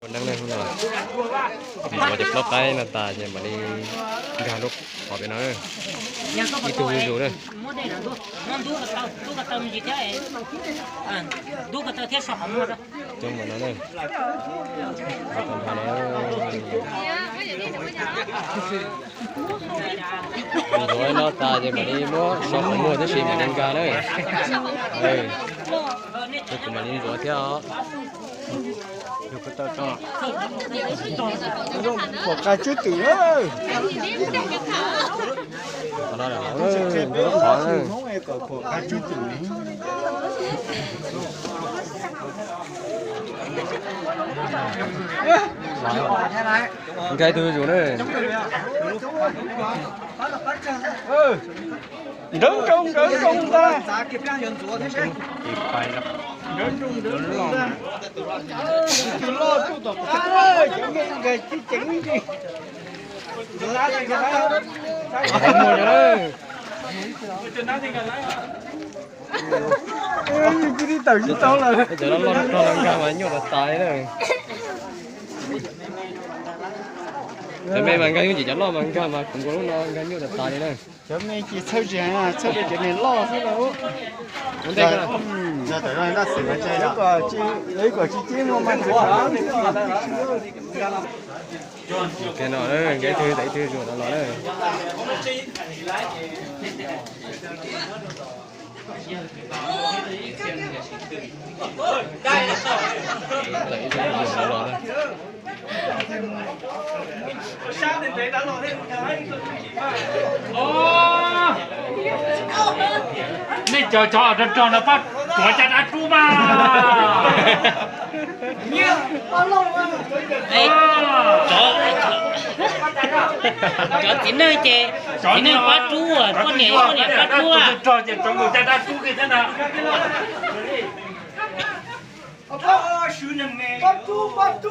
Neeb ne, hnub no ntxuav cov plaub qaib no tas ces mam li nkag lub qhov pem no, ib tug zuj zus na. Coob no na. Ntxuav no tas ces mam li muab so qhov muag tab sis mam li nkag na. Kuv mam li ntxuav thiab os. Pom qab tsub twm na. Qhov no, qhov no, qhov no. Nkag tus zus na. Nrawv nroos nrawv nroos ntag. Nrawv nroos nrawv nroos ntag. Tus loj tuaj tom qab, cov me nkag tsis ceev li. Cov loj loj rog no nkag mas nyuaj tas tas li na. Cov me mas nkag nyuaj, cov loj mas nkag mas kuv nkaus lub no nkag nyuaj tas tas li na. Cov me ces txhawj tsis heev, txhawj cov me loj xwb lauj. Ua ntej, ib kom tsis ceb muaj mas. Ua ke no, nkag ib tug tawm ib tug zuj zus los na. Tawm ib tug zuj zus los na. Nej cov, cov rog rog no pab tuav caj dab rub mas. Cov txiv neej ces txiv neej pab rub, poj niam poj niam pab rub. Rog ces rov mus caj dab rub kiag thiab na. Ces no ces Hmoob Vaj tag nrho xwb na, ces no. Kom txiv rub los pab rub.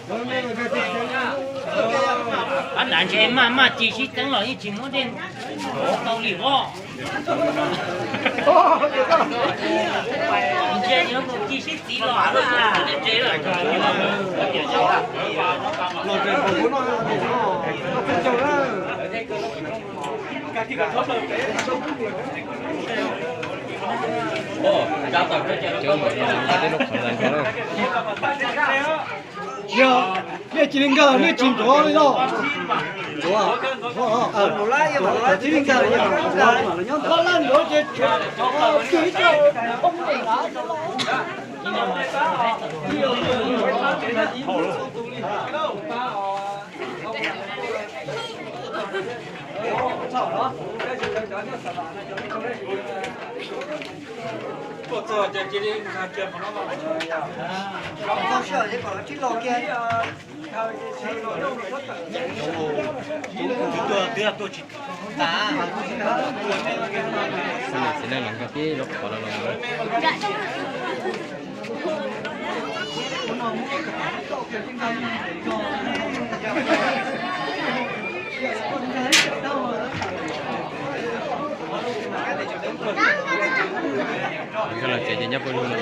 Los tau me los tag nrho na. Ab, nram ntses maj maj ci sib txeeb los yeej tsis muab dej tau li os. Ntsia mus ci sib txiv los. Cov ntawm no nkag tej lub qhov ntawd nrho na. Yog nej cia li nkag, nej tsis ntxuav li no. Ntxuav, cia li nkag, nkag laj ntxuav ces tshuav ib co. Txiv neej los nkag tib lub qhov no los. Nkag los tsev ces nyob pawg lug no.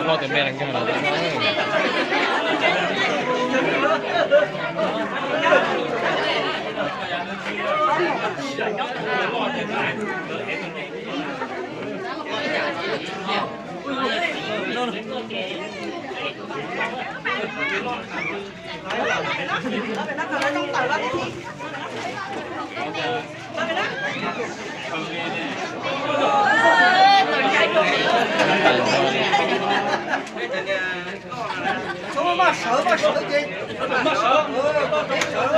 Loj tes npe nkeeg lawm. Maj sawv, maj sawv ces, maj sawv, koj peb sawv.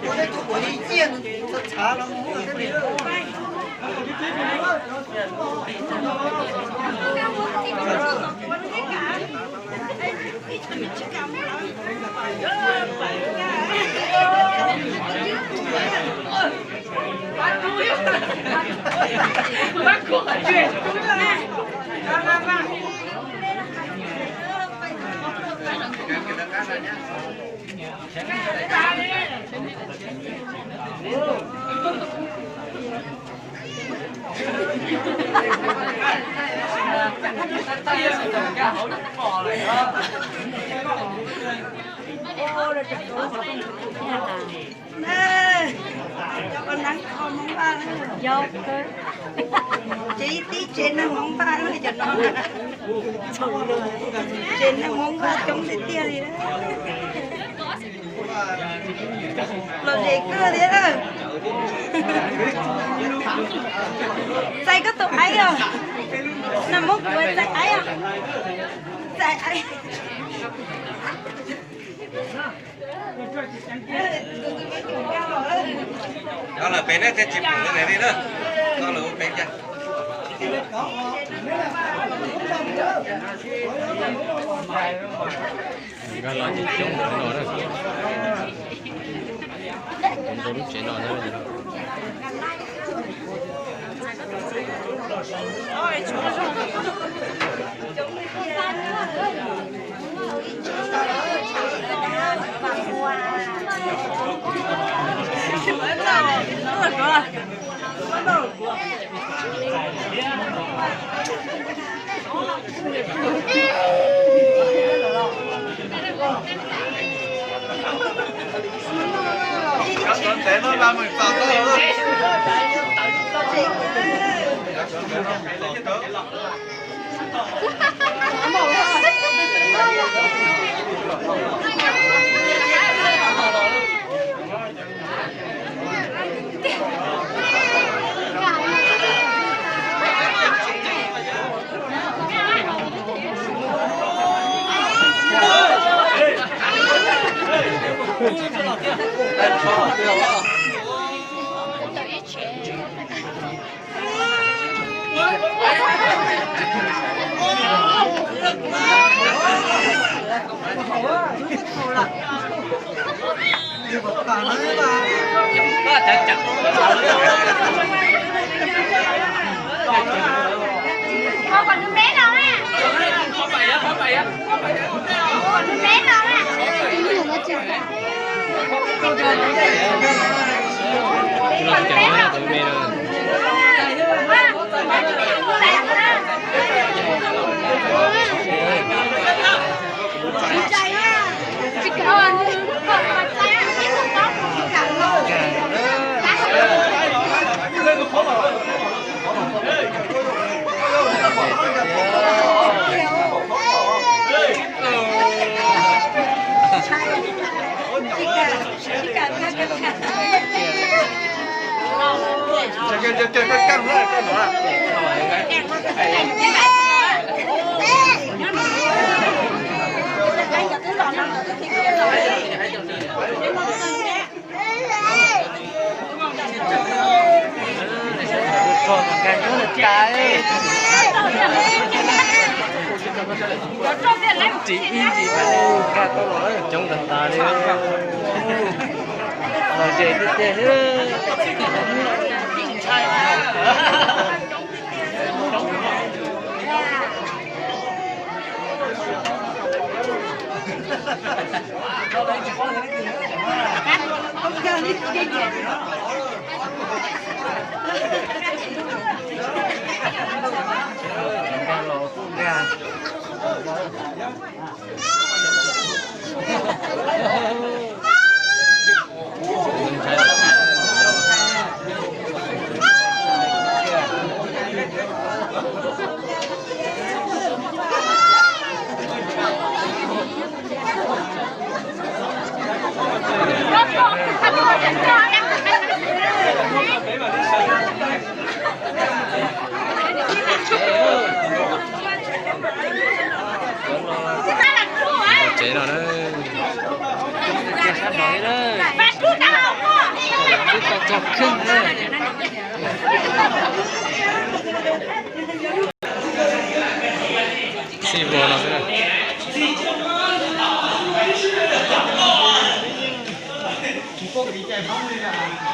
Ua tej tug uas li ciaj txhav txhav los mus ua tej li. Cov neeb kho Hmoob Vaj, tsev ib tib tsev neeg Hmoob Vaj cov no, tsev neeg Hmoob Vaj coob tiag tiag li. Lom zem kawg thiab. Txais koj tus aib os. Nag hmoob kuv txais aib os. Txais aib. Cov lawm pem na thiaj tsis pom li na, cov lawm ua pem cas. Nkag los ces coob no na, coob rau lub tsev no na. Ris ib ntsis mas nkag tau los coob tas tas li. Los ze tiag tiag. No na, sab nrad na, twb tau txog kheej na. Xij vog no xwb na.